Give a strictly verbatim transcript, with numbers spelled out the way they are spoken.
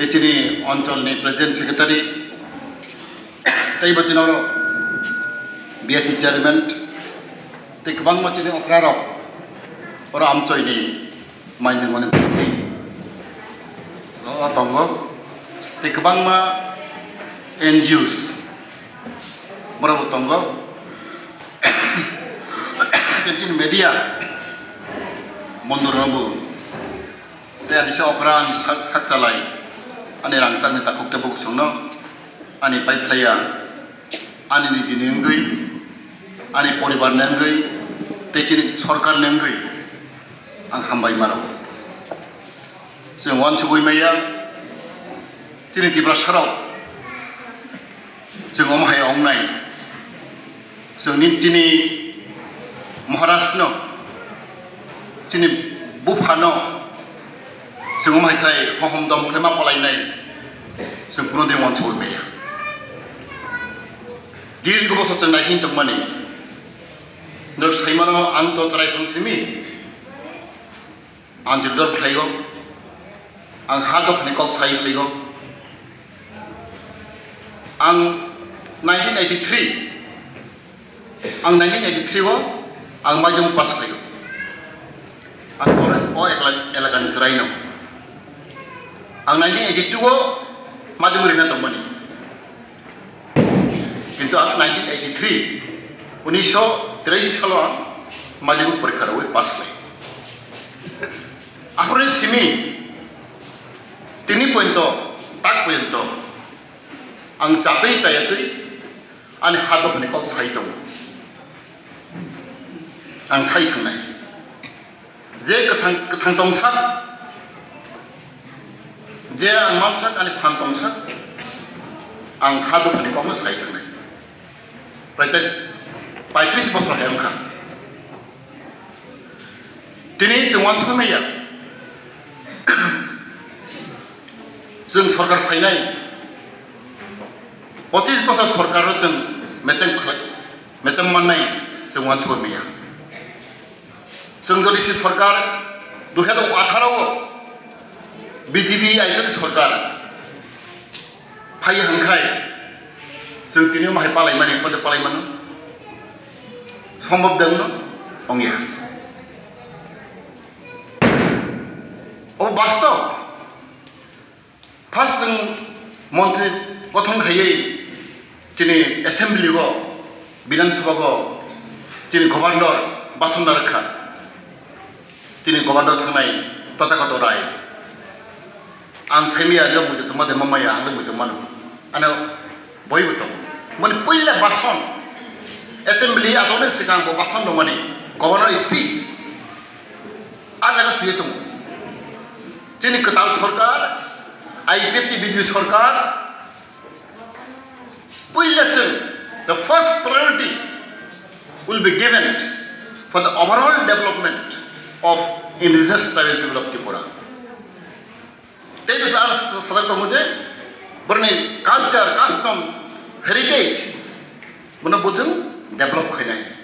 Chini oncholni president secretary, tei bo chini oro B H E chairman, tei kwbangma chini okrarok oro amchoini mai nangmani bagwi o tongo, tei kwbangma N G Os borok bo tongo, tei chini media bondhurokno bo. Tei ani se okra ani sak, sak chalai, ani rangchakni takhuk tei bukuchungno ani pai phlaiya, ani nijini wngwi, ani poribarni wngwi, tei chini sorkarni wngwi ang hambai mano. Chwng uansugwi maya, chini Tiprasarok. Chwng omo hai wngnai. Chwng ni chini Maharaj no, chini bupha no, chwng omo hai khlai hohom dom khlai ma palainai. Chwng kuno din uansugwi maya. Dirgo bosor chwng naising tongmani. Norok saimano ang to chwrai phang simi. Ang jibdor khlaigo, ang ha dophani kok sai phaigo. Ang nineteen eighty-three, ang nineteen eighty-three o ang madhyamik pass khlaigo. Ang oro o ekla-, elakani chwraino. Ang nineteen eighty-two o madhyamik rina tongmani. Kintu ang nineteen eighty-three, unisho tirashi salo ang madhyamik porikha rwi pass khlai. Aphuru simi tini pointo, tak pointo ang chatwi chayatwi ani ha dophani kok sai tongo. Ang sai thangnai. Je kwthang, kwthang tongsak, je ang mansak, ani phan tongsak, ang ha dophani kokno sai thangnai. Prai tei paitris bosor hai wngkha. Tini chwng uansukwi maya. Chwng sorkar phainai, pochis bosor sorkarno chwng mecheng khlai, mecheng mannai chwng uansukwi maya. Chwng jodi si sorkar dui hazar atharo o B J P I P F ni sorkar phaiya hwnkhai, chwng tini omo hai palaimani, podo palaimano sombhob dengno ongya. Obo bastob. First chwng montri gothon khaiwi chini assembly o, Bidhan Sabha o chini governor bason narwkha. Chini governor thangnai Tathagato Rai. Ang saimaya rok muitu tongma de mamaya ang muitu mano. Ano boibo tong. Mani puila bason assembly asokni swkang bo bason rwmani governor speech. A jaga suye tongo. Chini kwtal sorkar, I P F T B J P sorkar, puila chwng, the first priority will be given for the overall development of indigenous tribal people of Tripura. Tei bwsa sajak tongo je, borokni culture, custom, heritage, bono bo chwng develop khainai.